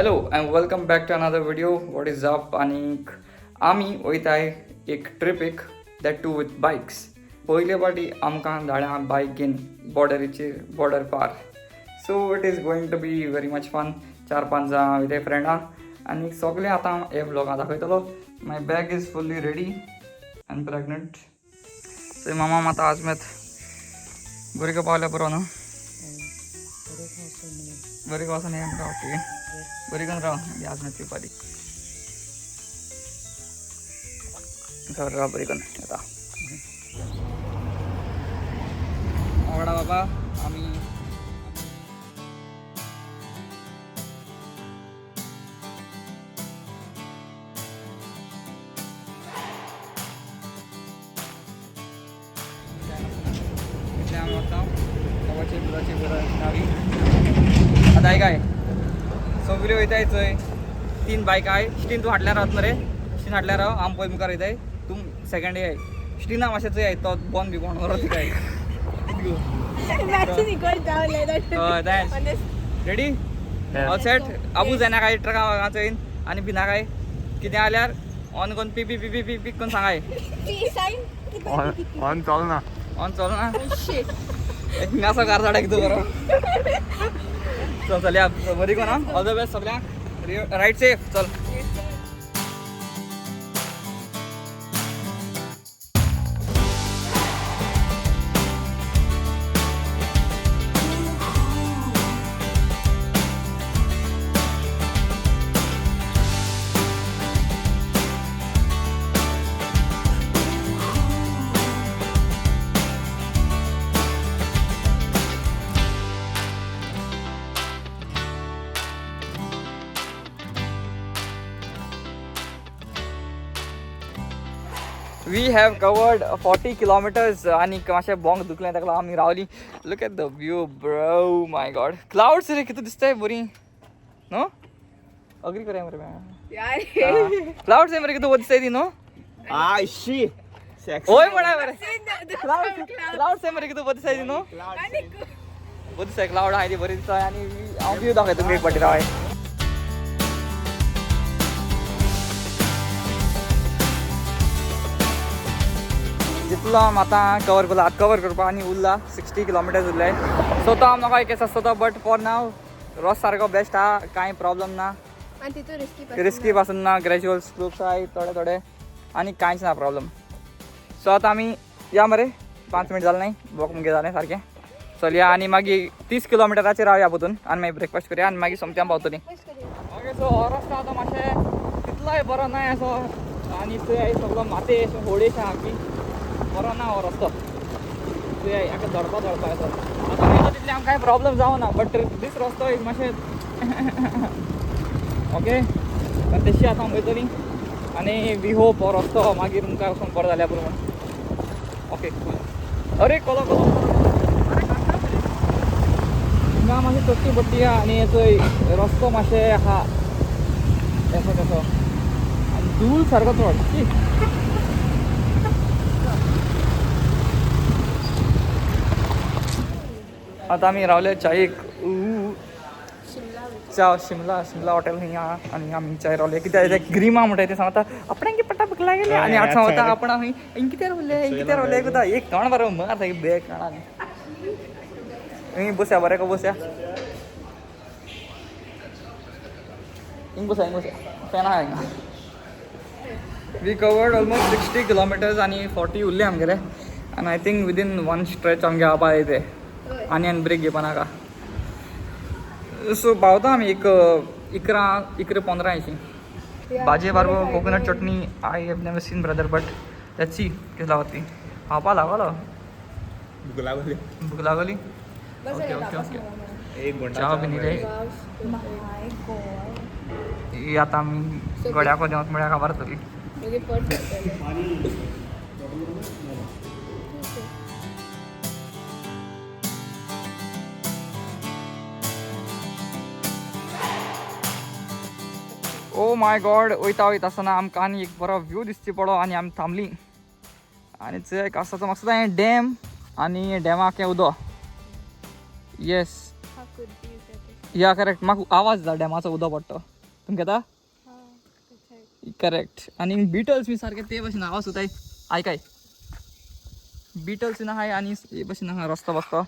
Hello and welcome back to another video. What is up? आनीक आमी वयताय एक ट्रिपीक, that to with bikes. पयले फावटी आमकां धाड्या बायक घेवन बॉर्डरीचेर, बॉर्डर पार. So it is going to be very much fun. चार पांच जाणां वयताय फ्रेंडां आनी सगळें आतां हे व्लॉगां दाखयतलो. My bag is fully ready and pregnant. So मामा आतां आजमेत बरी पावल्या पुरो न्हू. बरी वचोन हे आमकां. ओके, बरी करून राव. आजमेत पिवपा दी. सर, राव बरी करून येता. आवडा बाबा आमी. इतलें आमी वता बाबाचे बुराचे बरं नावी. आतां आयक काय सगळी वयताय चोय. तीन बायक आहाय. स्टीन तूं फाटल्यान रावत मरे. स्टीन फाटल्यान राव. आम पयर मुखार वयताय. तूं सेकंड याय. स्टिना मातशें चोय, तो बॉन बी कोण व्हरोत काय. हय, रेडी, ऑल सेट. आबू जायना काय ट्रका हांगा चोयन आनी भिना काय. कितें जाल्यार ऑन करून P P P P P P करून सांगाय. ऑन चालू ना. ऑन चल ना. हिंगा कार झाडा कितें बरो. चल चल या बरी कोण. ऑल the best सगळ्यांक. Ride safe. चल. We have covered 40 kilometers आनी मातशें बोंग दुखलें, ताका लागून आमी रावली. Look at the view, bro. My God, clouds रे, कितें दिसताय बरी न्हू. अग्री करया मरे. क्लाउड्स मरे, कितें बरी दिसताय ती न्हू. I शी. ओय म्हणा मरे, क्लाउड्स क्लाउड्स मरे, कितें बरी दिसताय ती न्हू. बरी दिसताय क्लाउड आहाय ती बरी दिसताय. आनी हांव व्यू दाखयता तुमकां एक फावटी रावाय. जितलो आम आतां कवर करला, आतां कवर करपा आनी उरला 60 किलोमिटर्स उरले. सो तो आमकां एक केस आसतो, बट फॉर नाव रस्तो सारको बेस्ट आहा. कांय प्रॉब्लम ना. आणि तिथून रिस्की. रिस्की पासून ना. ग्रॅज्युअल स्लोप्स आहाय थोडे थोडे आनी कांयच ना प्रॉब्लम. सो आतां आमी या मरे. 5 मिनट जालें न्ही, वॉक मुगे जालें सारकें. चल या आनी मागीर 30 किलोमिटराचेर रावया पोतून आनी मागीर ब्रेकफास्ट करुया आनी मागीर सोमते आमी पावतलीं. ओके, सो हो रस्तो आतां मातशें तितलोय बरो नाय असो आनी थंय सगळो माती अशें होडेशें आहा की बरो ना हो रस्तो. थंय हाका दडपा दडपा येता. आतां वयता तितलें आमकां कांय प्रॉब्लम जावना, बट these रस्तो is मातशें ओके. पण तशी आतां आमी वयतलीं आनी we hope हो रस्तो मागीर मुखार वचून बरो जाल्यार पुरो म्हूण. ओके, अरे कोलो कोलो. अरे हिंगा मातशें चडटी पडटी आहा आनी चोय रस्तो मातशें आहा येसो कसो आनी धूळ सारको चड शी. आतां आमी रावले चायेक. च्या शिमला शिमला हॉटेल हिंगा आहा आनी आमी चाय रावले. कित्याक ते ग्रिमा म्हणटाय ते सांगता आपणाक पट्टा बुकला गेले आनी आतां सांगता आपण आमी हिंग कित्याक रावले, हिंग कित्याक रावले. एकदा एक तोंड बरो मार सारकी बॅग काडा. हिंग बसया, बरें का बसया. हिंग बसया, हिंग बसया. फॅन आहा हिंगा. We covered almost 60 kilometers आनी 40 उरले आमगेले आनी I think within one stretch आमगे जावपा जाय ते आनी आनी ब्रेक घेवपा नाका. सो पावता आमी एक 11 11:15 अशी. भाजे बारबो coconut chutney I have never seen, brother, but let's see कितें लागता ती. खावपा लागलो. भूक लागली. भूक लागली. ओके. एक घंटा. च्या बी न्ही रे. ही आतां आमी गड्याको देंवत म्हळ्यार खबर जातली. म्हणजे पट पडटलें. ओ my God, वयता वयता आसतना आमकां आनी एक बरो व्यू दिसची पडो आनी आमी थांबली. आनी चोय एक आसा तो म्हाका दिसता हें डॅम आनी डॅमाक हें उदक. येस. या, करेक्ट. म्हाका आवाज जाता डॅमाचो उदक पडटा. तुमकां येता? करेक्ट. आनी बिटल्स बी सारके ते भशेन आवाज सुताय आयकाय. बिटल्स बीन आहाय आनी हे भशेन आहा रस्तो बस्तो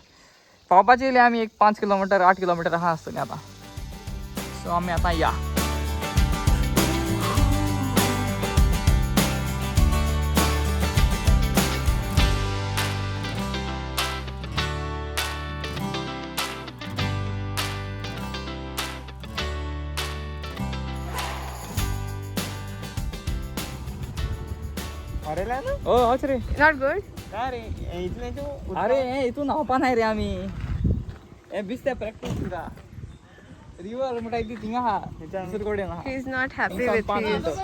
पावपाचे येयले आमी एक 5 किलोमिटर 8 किलोमिटर आहा आसतलें आतां. सो आमी आतां या. अरे ना. ओ हच रे. Not good. काय रे इतलें तूं. अरे हे हितून न्हांवपा नाय रे आमी. हे बिस्ते प्रॅक्टीस तुका रिवर म्हणटा ती थिंगा आहा, दुसरे कडेन आहा. He is not happy हिंगसान with 5 his. मिनटां.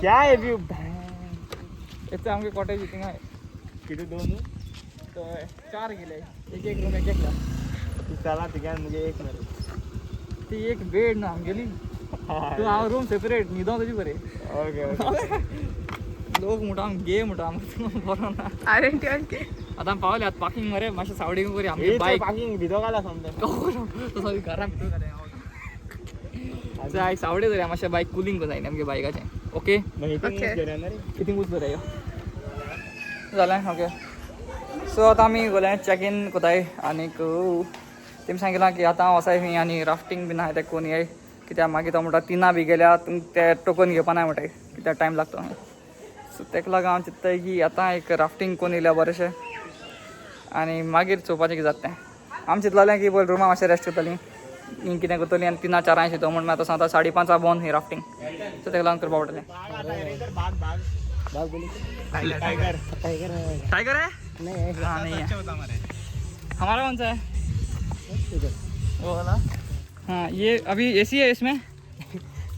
क्या आहे व्यू. येते आमगे कॉटेज थिंगा आहे. किती दोन. तर 4 गेले, एक एक रूम एक एकला. तू चला तिघान मुगे एक मरे. ती एक बेड ना आमगेली, तूं हांव रूम सेपरेट न्हिदों तुजी बरें. Okay okay. लोक म्हणटा आम गे म्हणटा आमकां बरो ना. Aren't you okay? आतां पावले आतां पार्किंग मरे मातशें सावडींग करी आमगे बायक. पार्किंग भितो घाला समजा. तसो घरा भितर घालें. आयज सावडे धरया मातशें बायक कुलींग जायना आमगे बायकाचें. ओके. Okay. कितें उच धरया यो जालें. ओके सो आतां आमी गोले चॅक इन कोताय आनीक तेमी सांगिलां की आतां वचाय खंय आनी राफ्टींग बीन आहाय तें कोन येय कित्याक मागीर तो म्हणटा तिना बी गेल्या तुमकां ते टोकन घेवपा नाय म्हणटाय कित्याक टायम लागता खंय. सो तेका लागून हांव चिंत्ताय की आतां एक राफ्टींग कोन येयल्या बरेंशें आनी मागीर चोवपाचें कितें जाता तें. आमी चिंतलेलें की पयलीं रुमा मातशें रेस्ट करतलीं हिंग कितें करतलीं आनी 3 4 शितो म्हण आतां सांगता 5:30 बंद ही राफ्टींग. सो तेका लागून करपा पडटलें. टायगर. टाइगर है? नहीं, हाँ नहीं है. हमारा कौन सा है? वो वाला. हाँ ये अभी एसी है इसमें.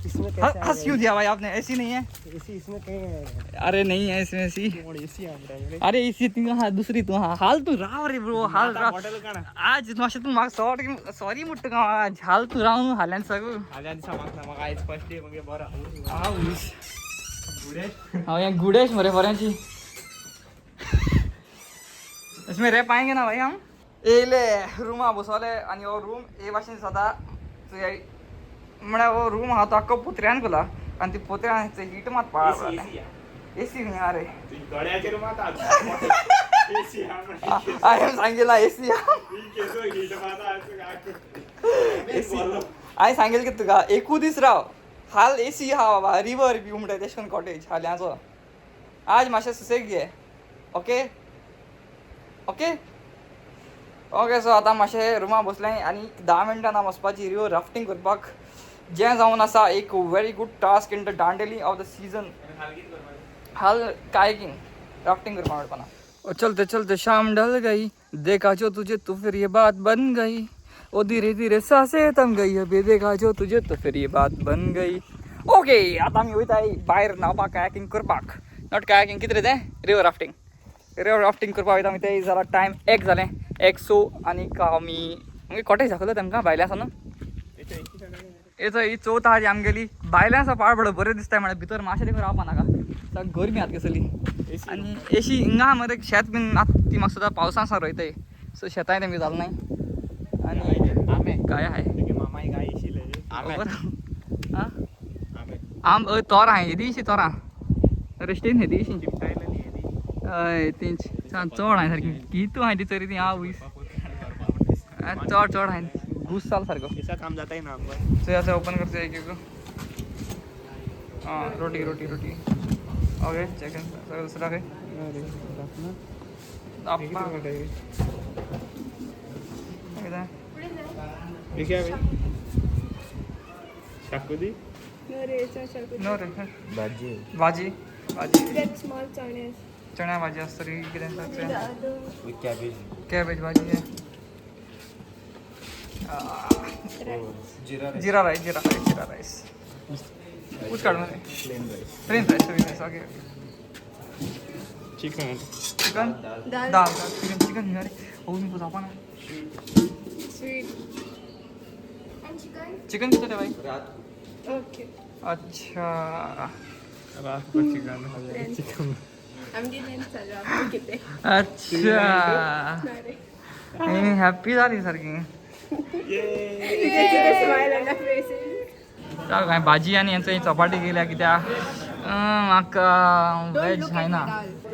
इसमें हंस क्यों दिया भाई आपने? एसी नहीं है. एसी इसमें कहीं है. अरे नहीं है इसमें एसी. एसी आमरा. अरे एसी तू हाँ दूसरी तू हाँ हाल तू राव रे ब्रो हाल राव. बॉटल काढा. आज मातशें तूं म्हाका सॉरी सॉरी म्हणटा का आज हाल तू रावन हाल्यान सगळं. आल्या दिसा म्हाका म्हाका आयज फर्स्ट डे मगे बरो. आवूस हांव हें गुडेश मरे बऱ्यांची. इसमें रह पाएंगे ना भाई हम? येयले रुमा बसवले आनी हो रूम हे भाशेन सदां म्हळ्यार हो रूम आहा तो आख्खो पोत्र्यान कोला आनी ती पोत्र्यान हीट मात पाळ एसी खंय आहा रे. गड्याचेर मात एसी. हांवें सांगिलां एसी आहा. एसी हांवें सांगेल की तुका एकू दीस राव हाल एसी आहा बाबा. रिवर व्यू म्हणटा तेश करून कॉटेज हाल्यांचो. आज मातशें सुसेग घे. Okay okay okay. सो आतां मातशें रुमा बसलें आनी 10 मिनटां वचपाची रिवर राफ्टींग करपाक जें जावन आसा एक very good task in the Dandeli of the season. हाल कायकिंग राफ्टिंग करपाक मेळपाना. चलते चलते शाम ढल गई, देखा जो तुझे तो फिर ये बात बन गई. ओ धीरे धीरे सांसें थम गई, अभी देखा जो तुझे तो फिर ये बात बन गई. ओके आतां आमी वयताय भायर न्हांवपाक कायाकिंग करपाक. Not kayaking कितें रे तें रिवर राफ्टिंग. रिवर राफ्टिंग करपाक वयता आमी. ते जाला टायम 1 जालें 1:00 आनीक आमी आमगे कॉटेज दाखयलो तेमकां भायले आसा न्हू. येचो ही चवथ आहा ती आमगेली भायल्यान आसा पाड पडो बरें दिसता म्हळ्यार भितर मातशें देखून रावपा नाका सगळें गरमी आतां कसली. आनी एशी हिंगा मरे शेत बीन आतां ती म्हाका सुद्दां पावसान सा रोयताय. सो शेतांय तेमगे जालें नाय. आनी काय आहाय मामाय गाय एशी. आं आम तोरां आहाय येदीशी तोरां रेस्टेन येदीशी. हय तेंच चड आहाय सारकी कितू आहाय ती तरी ती आवयस चड चड आहाय घूस जाल सारको. ऐसा काम जाता है ना आमकां. सो असं ओपन करतो एक एक. हां रोटी रोटी रोटी. ओके चिकन सगळं दुसरं काय आप्पा कितें? हे काय शाकुदी. No रे, it's not charcuterie. No रे. भाजी. भाजी भाजी. That small chanes. चण्या भाजी आसतली कितें. The other. With cabbage. Cabbage भाजी आहे. जिरा. जिरा राईस जिरा राईस जिरा राईस उच काढ मध्ये. Plain rice. Plain rice plain rice. Okay. Chicken. Chicken. Dal. दाल चिकन चिकन अरे ओ मी जावपा ना. Sweet. And chicken? Chicken किती रे भाई? Okay. अच्छा. रात को चिकन. चिकन. आमगे लेंस चालू आपण किती. अच्छा. नाही. हॅपी झाली सारखी. You can see the smile on our faces. काय भाजी आनी हेंच चपाटी केल्या कित्याक म्हाका वेज खायना.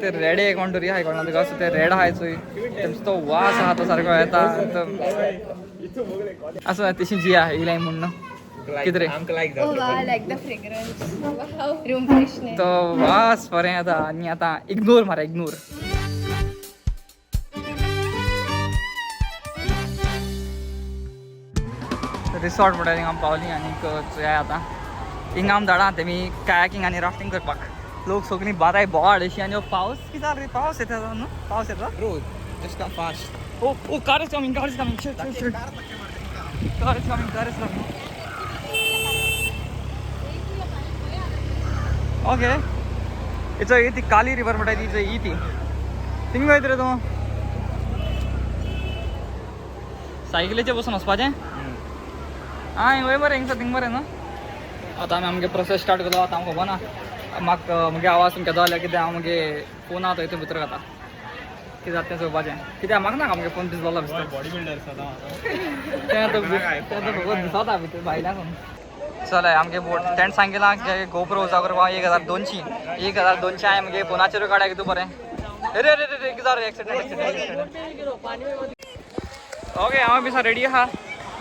ते रेडे कोण तरी हाय कोणा तुका ते रेड आहाय चोय तेमचो तो वास आहा तो सारको येता. आसूं तशी जी आहा येयलाय म्हूण कितें रे Oh wow, I like the fragrance. Wow, room freshener. तो वास बरें येता आनी आतां इग्नोर मारा इग्नोर. रिसॉर्ट म्हणटा थिंगा आमी पावली आनीक चोया आतां थिंगा आमी धाडा तेमी कायाकिंग आनी राफ्टिंग करपाक. लोक सगळीं बाराय बोवाळ अशी आनी हो पावस कितें जालो रे, पावस येता न्हू, पावस येता. Bro, just come fast. Oh oh car is coming, car is coming, shit shit shit, car is coming, car is coming. Okay it's ही ती काली रिवर म्हणटा ती ही ती थिंग वयत रे तूं सायकलीचेर बसून वचपाचें. आं हिंग वय मरे, हिंगसर थिंग मरे न्हू. आतां आमी आमगे प्रोसेस स्टार्ट करलो. आतां आमकां खबर ना म्हाका मुगे आवाज तुमकां जालो कितें हांव मुगे फोन आहा तो हितून भितर घाता कितें जाता तें चोवपाचें. कित्याक म्हाका नाका मुगे फोन भिजलोलो भिजता बॉडी बिल्डर आसा. तें आतां तें आतां फकत दिसता भितर भायल्यान. चल आमगे बोट तेणें सांगिलां की गोप्रो उजा करपाक 1200, 1200 हांवें मुगे फोनाचेर काडा कितें बरें. अरे अरे अरे कितें जालें, एक्सिडंट एक्सिडंट एक्सिडंट. ओके हांव बी रेडी आहा.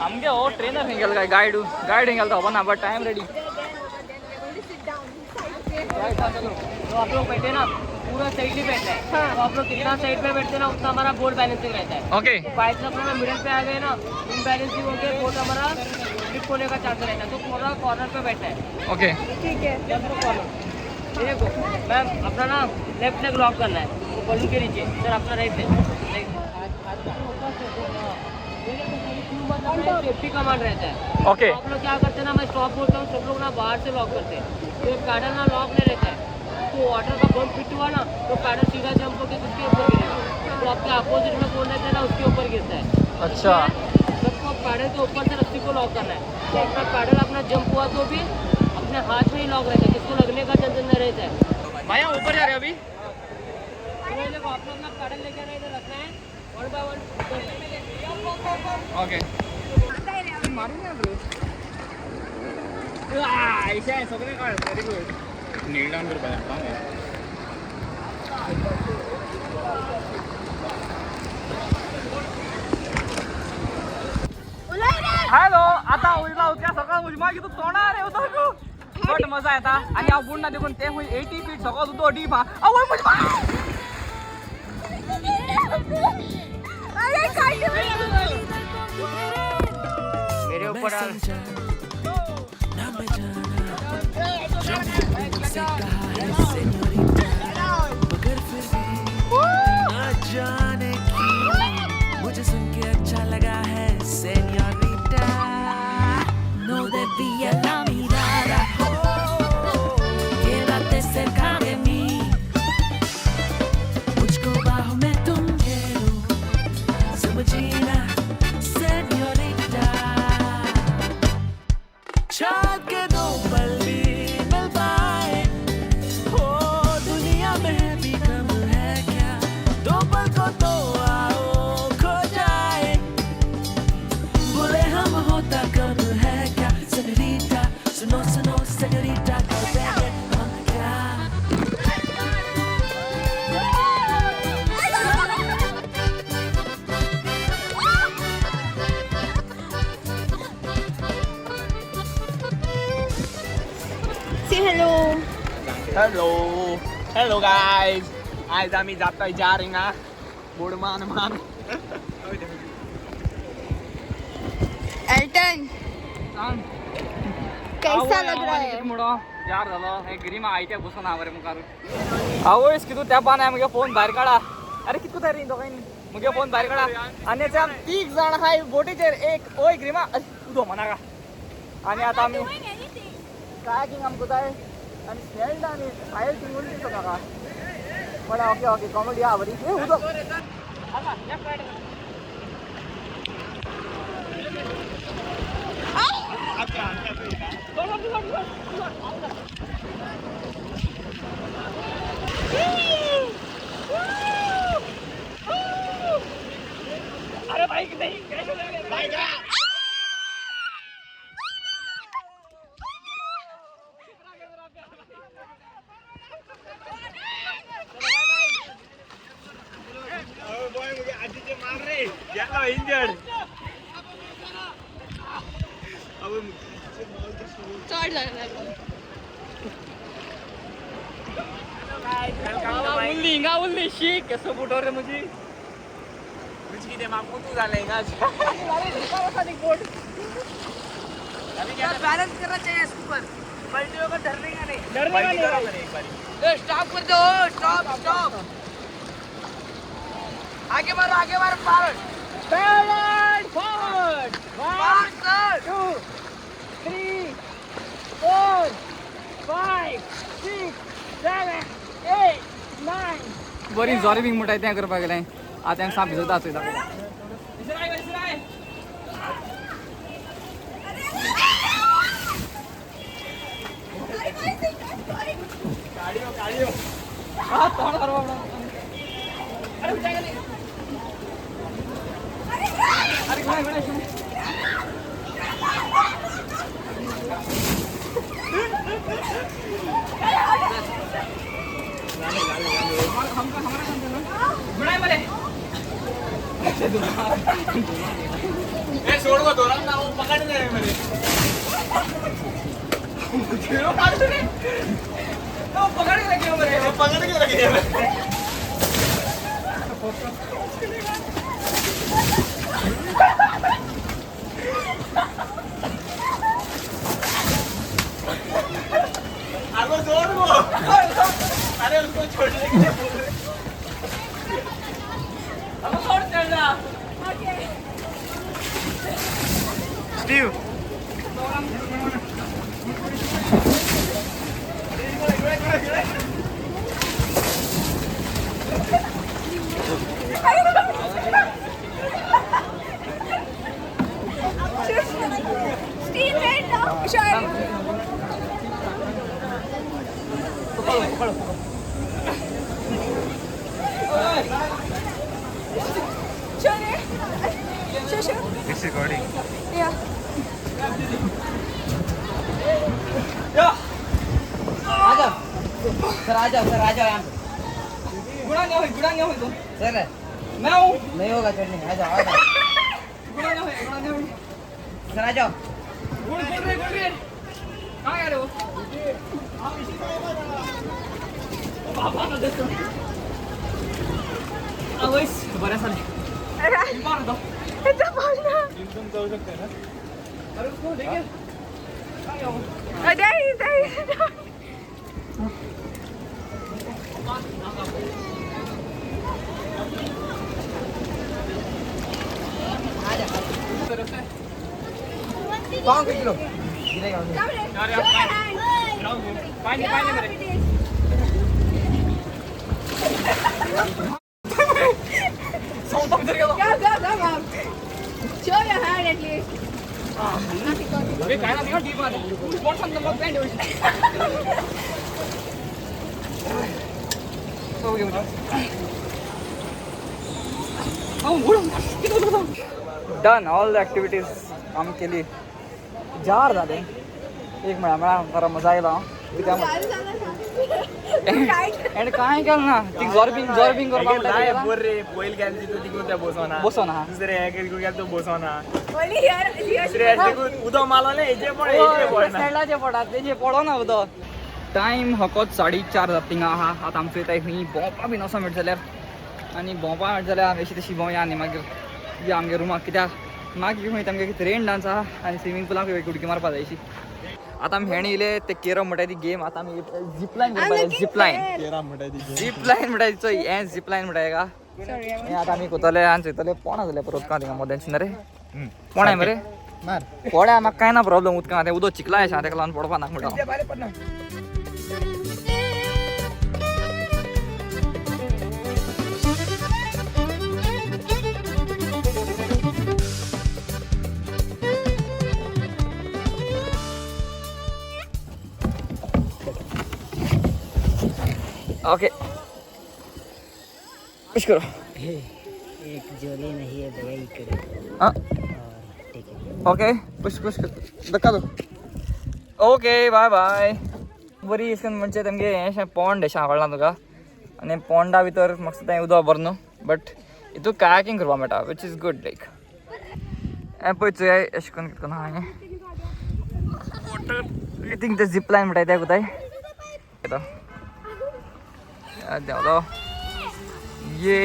आमगे हो ट्रेनर खंय गेलो काय, गायड गायड खंय गेलो तो खबर ना, बट I am ready. तो आप लोग बैठे ना पूरा साइड ही बैठना है. तो आप लोग कितना साइड पे बैठते ना उतना हमारा बोर्ड बैलेंसिंग रहता है. ओके बाई चांस अपना मिडल पे आ गए ना, इनबैलेंसिंग हो गया, बोर्ड हमारा फ्लिप होने का चांस रहता है. तो पूरा कॉर्नर पे बैठना है. ओके ठीक है. लेफ्ट कॉर्नर देखो मैम, अपना ना लेफ्ट लेग लॉक करना है वो बलून के नीचे. सर अपना राइट लेग सेफ्टी कमांड रहता है. ओके आप लोग क्या करते हैं ना, मैं स्टॉप बोलता हूँ, सब लोग ना बाहर से लॉक करते हैं. तो पैडल ना लॉक नहीं रहता है, तो वाटर का बम्प फिट हुआ ना तो पैडल सीधा जंप होकर उसके ऊपर गिरेगा. तो आपके अपोजिट में कौन रहता है ना उसके ऊपर गिरता है. अच्छा सबको पैडल के ऊपर से रस्सी को लॉक करना है. तो अपना पैडल अपना जंप हुआ तो भी अपने हाथ में ही लॉक रहता है, किसको लगने का चांस नहीं रहता है. भाई हम ऊपर जा रहे हैं अभी. तो ये देखो आप लोग ना पैडल लेके आना, इधर रखना है वन बाय वन. ओके सगळें काड. Very good. नील डावन करपाक. हॅलो आता उजला उदका सकाळ उजमा कितू तोंडार रे उदक बट मजा येता. आनी हांव बुडना देखून ते खूंय 80 फीट सगळो उदक डीप आहा. आवय मुजमा. अरे काय मेरे ऊपर जाने क्यों मुझे सुन के अच्छा लगा है senorita. No desvíes la mirada, quédate cerca de mí. मुझको बाहों में तुम घेरो, समझी ना सेन्योरिटा. चाँद के दो पल भी मिल पाए हो, दुनिया में भी कम है क्या. दो पल को तो आओ खो जाए, बोले हम होता कम है क्या. सेनोरिटा सुनो सुनो सेनोरिटा, कर देंगे हम क्या. Say hello. Hello hello guys, आयज आमी जाताय जार हिंगा बोडमान मान. एल्टन सांग कैसा लग रहा है? मुडो जार जालो हे गिरीमा आयत्या बसून हा मरे मुखार. आवयस कितू तेंपान हांवें मुगे फोन भायर काडा. अरे कितू तरी दोगांयनी मुगे फोन भायर काडा आनी ते आमी तीग जाण आहाय बोटीचेर एक. ओय गिरीमा उदो म्हणाका. आनी आतां आमी कायाकिंग आमकां जाय आनी स्नेल्ड आनी सायल थिंगून दिसता म्हाका. पण ओके ओके कॉमेडी आहा बरी. ए उदक अरे भाई नहीं कैसे. इंजर्ड. चड जालें. उरली हिंगा उरली शी केसो बुटो रे म्हजी. म्हणजे कितें म्हाका तूं जालें हिंगा. बैलेंस करना चाहिए इसके ऊपर, पलटी होकर धरने का नहीं. पलटी करो मरे एक बारी. स्टॉप कर दो, स्टॉप स्टॉप. आगे मारो, आगे मारो, forward forward. Forward sir. 2 3 4 5 6 7 8 9. बरी जॉर्बिंग म्हणटाय तें करपाक गेलें. आतां हांव साप भिजोता चोयता. अरे गुणाय गुणाय गुणाय. गुणाय मरे. ए सोड गो दोराम ना, वो पकड़ ले मेरे. तो पकड़ के लगे मरे. वो पकड़ के लगे मेरे. अरे छोड़ वो. अरे उसको छोड़ने के लिए बोल रहे. अब छोड़ चल रहा. Steve. Steve, wait now. Sure. Sure. Sure, sure. It's recording. Yeah. आ जाओ सर, आ जाओ सर, आ जाओ यहाँ पे. गुणा नहीं होई, गुणा नहीं होई तो. सर मैं हूँ. नहीं होगा चढ़ने, आ जाओ आ जाओ. गुणा नहीं होई, गुणा नहीं होई. सर आ जाओ. गुण गुण रे गुण रे. कहाँ जा रहे हो? बाबा ना देतो. आवैस बरं झालं. मार दो. जाऊ शकते ना. अरे उसको लेके नाही नाही. पाँव खींच लो, गिरेगा. पाणी पाणी मरे. सौता भितर गेलो. Go, go, go, go. Show your hand at least. अरे काय ना डीप मध्ये स्पॉट सांगतो मग पॅन्ट होईल. डन ऑल the activities आमी केली. जार जालें एक म्हळ्यार म्हळ्यार बरो मजा आयलो. कित्याक एंड कांय केलें ना ती जॉर्बिंग जॉर्बिंग करपाक म्हणटा. बोर रे पयल गेले तितू तिकून ते बसोना. बसोना. दुसरे हें गेले तो बसोना. Only here, here. दुसरे तिकून उदक मारलोलें हेजे पड हेजे पडना. सायडाचे पडा तेजे पडना उदक. टायम हकोत 4:30 जाता थिंगा आहा. आतां आमचो वयताय खंय भोंवपा बीन वचो मेळटा जाल्यार आनी भोंवपा मेळटा जाल्यार आमी अशी तशी भोंवया आनी मागीर या आमगे रुमाक. कित्याक मागीर खंय आमगे रेन डान्स आहा आनी स्विमींग पुलाक उडकी मारपा जाय अशी. आतां आमी हेणे येयले ते केरम म्हणटा ती गेम. आतां आमी झिपलायन करपा जाय. झिपलायन झिपलायन म्हणटा चोय हें झिपलायन म्हणटा हेका. हें आतां आमी कोतले आनी चोयतले पोणा जाल्यार परत उदकां थिंगा मदेंच रे पोणाय मरे पोड्या म्हाका कांय ना प्रॉब्लम. उदकां तें उदक चिकला अशें तेका लागून पडपा नाका म्हणटा. ओके पुश करो. एक जोली नहीं है भैया इकडे. हाँ. और ठीक है. ओके पुश पुश धक्का दो. Okay bye bye. बरी अशें म्हणजे तेमगे हें अशें पोंड अशें आवडलां तुका आनी पोंडा भितर म्हाका तें उदक बरें न्हू बट हितू कायाकींग करपाक मेळटा which is good like. हें पळय चोय अशें करून कितें करून आहा हें वॉटर. I think ते झीप लायन म्हणटाय ते कुताय. देंवलो ये.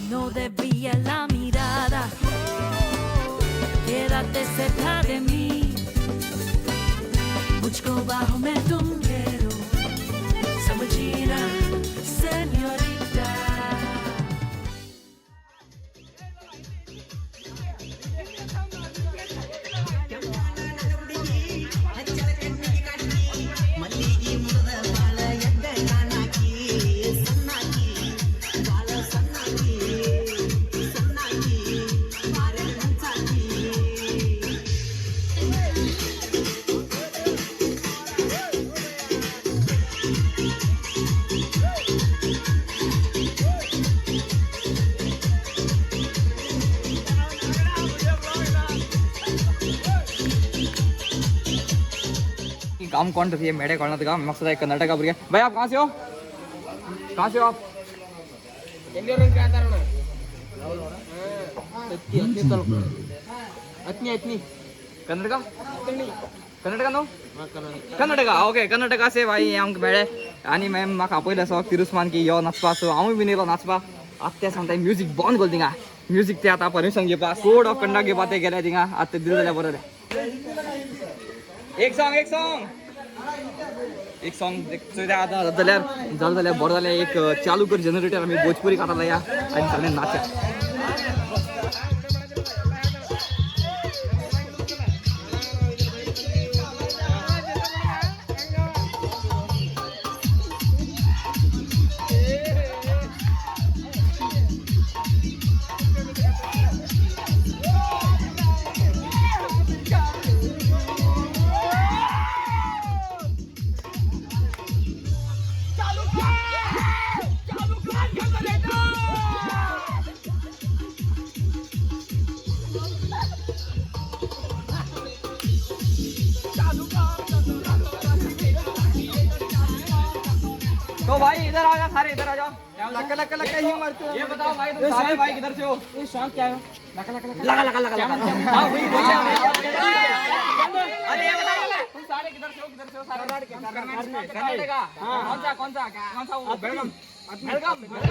No desvíes la mirada, quédate cerca de mí. मुझको बाहों में तुम घेरो, समझी ना señorita. काम कौन तो मेरे कौन था मकसद है कर्नाटक का भुरगे. भाई आप कहाँ से हो, कहाँ से हो आप? कर्नाटका कर्नाटका न्हू कर्नाटका. ओके कर्नाटका से भाई आमकां मेळ्ळे आनी मॅम म्हाका आपयलें असो तिरुस्मान की यो नाचपा. सो हांवूय बीन येयलो नाचपा. आतां ते सांगता म्युजीक बंद कर थिंगा. म्युजीक ते आतां परमिशन घेवपा, कोड ऑफ कंडक्ट घेवपा ते गेले थिंगा. आतां ते दिले जाल्यार बरें जालें. एक सॉंग, एक सॉंग, एक सॉंग चोयता आतां जाल्यार जालें जाल्यार बरें जालें. एक चालू कर जनरेटर, आमी भोजपुरी कांतार लाया आनी सगळें नाचा. तो भाई इधर आ जा, सारे इधर आ जाओ. लका लका लका ही मारते. ये बताओ भाई तुम सारे भाई किधर से हो? ये शौक क्या है? लका लका लका लका लका लका. हां वही वही. अरे ये बताओ तुम सारे किधर से हो, किधर से हो सारे? कर्नाटका. कौन सा कौन सा कौन सा? वो बेलगाम बेलगाम बेलगाम.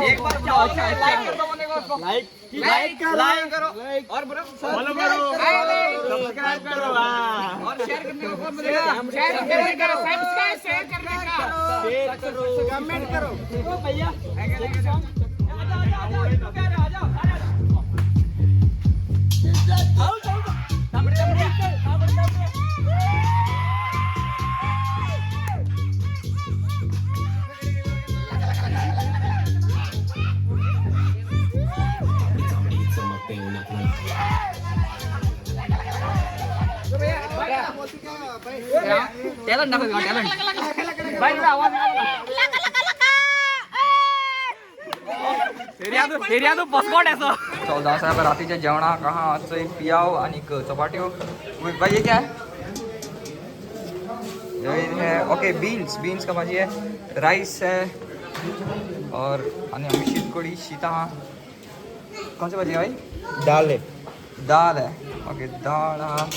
एक बार अच्छा लाइक कर दो बंदे को, उसको लाइक लाइक लाइक करो और बोलो फॉलो करो, सब्सक्राइब करो और शेयर करने को कौन बोलेगा? शेयर करो, सब्सक्राइब शेयर करने का, शेयर करो, कमेंट करो. ओ भैया आ जाओ आ जाओ आ जाओ आ जाओ. टॅलेंट दाखव, टॅलेंट. भाई तुझा आवाज एरिया बसकोट असो. चल जाऊ साहेब रातीच्या जेवणाक आहा चोय पियाव आनी चपाट्यो. भाई ये क्या है? ये है ओके बीन्स, बीन्स का भाजी है, राइस है और आनी आमी शीत कडी शीत आहा. कौन सी भाजी है भाई? दाल है. दाल है. ओके दाल आहा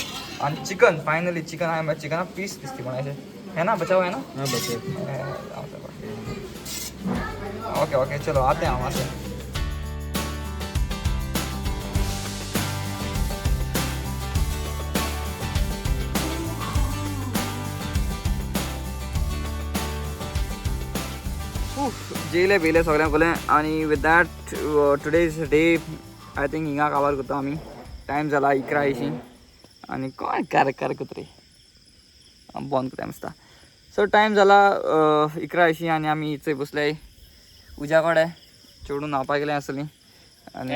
आणि चिकन. फायनली चिकन आहे. चिकना पीस दिसते कोणाचे है ना, बचा हुआ है ना? हाँ बचे. ओके ओके चलो आते हैं हम, आते हैं. जेले बिले सगळ्यांक कोलें आनी with that today's day I think हिंगा काबार करता आमी. टायम जाला 11:80 आनी कोण कार कार करता रे, बंद करता दिसता. सो टायम जाला 11:80 आनी आमी चोय बसले उज्या कडेन. चेडूं न्हांवपाक गेलें आसतलीं आनी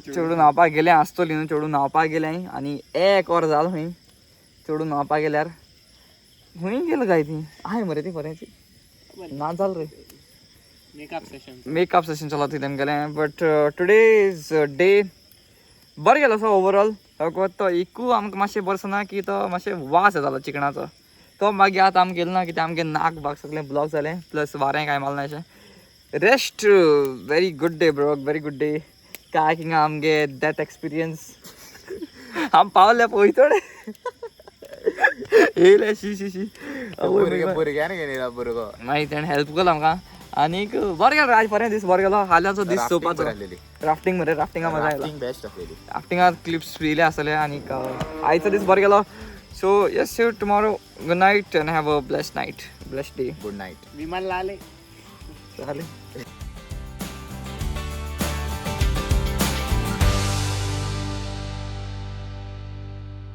चेडूं न्हांवपाक गेलें आसतलीं न्हू. चेडूं न्हांवपाक गेलें आनी एक वर जालें खंय चेडूं न्हांवपाक गेल्यार. खंय गेलें काय ती? आहाय मरे ती बरेंची ना जाल रे. मेकअप सेशन चलता तेमगेलें. बट टुडे is day बरें गेलो असो ओवरऑल. फकत तो एकू आमकां मातशें बरें दिसना की तो मातशें वास येतालो चिकनाचो. तो मागीर आतां आमी गेलो ना कित्याक आमगे नाक बाग सगळें ब्लॉक जालें, प्लस वारें कांय मारलें अशें. Rest very good day bro, very good day. Kayaking आमगे that experience आम पावले पळय थोडे येयले शी शी शी. भुरग्यान घेयला भुरगो. मागीर तेणें हेल्प केलो आमकां आनीक बरो गेलो. आयज बरें दीस बरो गेलो. हाल्याचो दीस चोवपाचो. राफ्टिंग मरे, राफ्टिंगा मजा आयला. बेस्ट आसलेली. राफ्टिंगाक क्लिप्स येयले आसले आनीक आयचो दीस बरो गेलो. So yes, you tomorrow. Good night and have a blessed night, blessed day. Good night. चालेल.